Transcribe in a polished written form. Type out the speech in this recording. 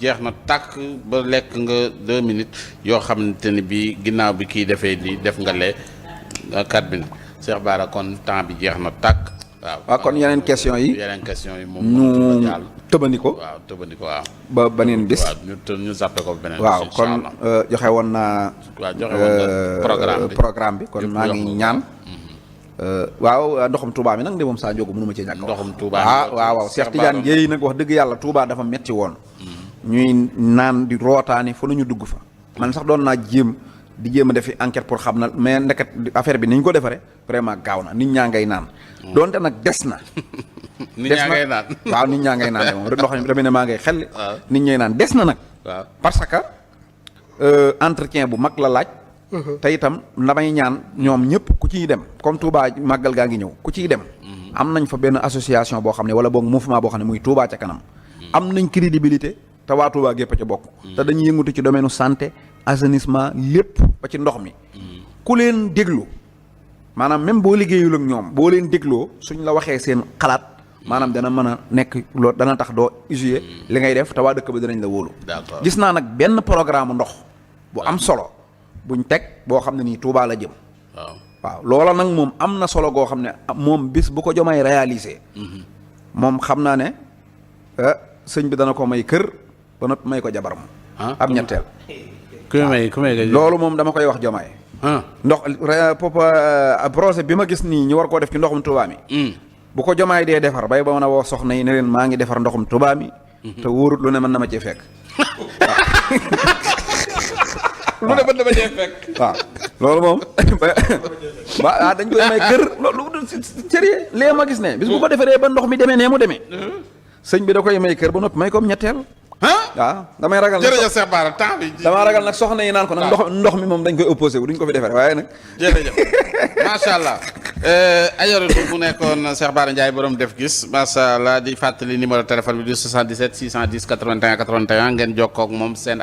jeex na tàkk ba lekk nga 2 minutes yoo xamante ni bii ginnaaw bi kii defee nii def nga lee 4 minutes Cheikh Bara kon temps bi jeex na tàkk. waaw kon yeneen question yi moom ñu tëbandi ko. waaw tëbandi ko waaw. ba beneen bis. waaw ñu zappe ko beneen bis. waaw kon joxe woon naa. waaw joxe woon na programme bi kon maa ngi ñaan. waaw ndoxum Touba mi nag de moom saa njóogu mënu ma cee ñàkk. ndoxum Touba waaw Cheikh Tidiane Dièye nag wax dëgg yàlla Touba dafa metti woon. ñuy naan di rootaani fu nañu dugg fa. man sax doon naa jéem a defi enquête pour xam na mais ndeket affaire bi ni ñu ko defaree vraiment gaaw na nit ñaa ngay naan. donte nag des na. nit ñaa ngay naan waaw nit ñaa ngay naan de moom rek ndox mi ne maa ngay xel. nit ñay naan des na nag. waaw parce que entretien bu mag la laaj. te itam damay ñaan ñoom ñëpp ku ciy dem comme Touba màggal gaa ngi ñëw ku ciy dem. am nañ fa benn association boo xam ne wala boog mouvement boo xam ne muy Touba ca kanam. am nañ crédibilité te waa Touba gépp a ca bokk. te dañuy yëngatu ci domaine santé assainissement lépp ba ci ndox mi. ku leen déglu maanaam même boo liggéeyul ak ñoom boo leen dégloo suñ la waxee seen xalaat maanaam dana mën a nekk loolu dana tax doo usuer li ngay def te waa dëkk ba dinañ la wóolu. gis naa nag benn programme ndox bu am solo buñ teg boo xam ne nii Touba la jëm. waaw loola nag moom am na solo goo xam ne moom bis bu ko Diomaye réalisé. moom xam naa ne sëñ bi dana ko may kër ba noppi may ko jabar moom. ab ñetteel. ku may loolu moom dama koy wax Diomaye. ndox projet bi ma gis nii ñu war koo def ci ndoxum Touba mi. bu ko Diomaye dee defar bay ba mën a woo soxna yi ne leen maa ngi defar ndoxum Touba mi. te wóorut lu ne mën na ma cee fekk. lu ne mën na ma cee fekk. waaw loolu moom dañ koy may kër loolu sérieux lee ma gis ne bis bu ko defaree ba ndox mi demee nee mu demee. sëñ bi da koy may kër ba noppi may ko ñetteel. waaw damay ragal nag jërëjëf Cheikh Bara temps bi. damaa ragal nag soxna yi naan ko nag ndox mi moom dañ koy opposé wu duñ ko fi defaree waaye nag. jërëjëf macha allah. ayoratu bu nekkoon Cheikh Bara Ndiaye borom def gis macha allah di fàttali numéro téléphone bi di 77 610 81 81 ngeen jokkoo ak moom seen.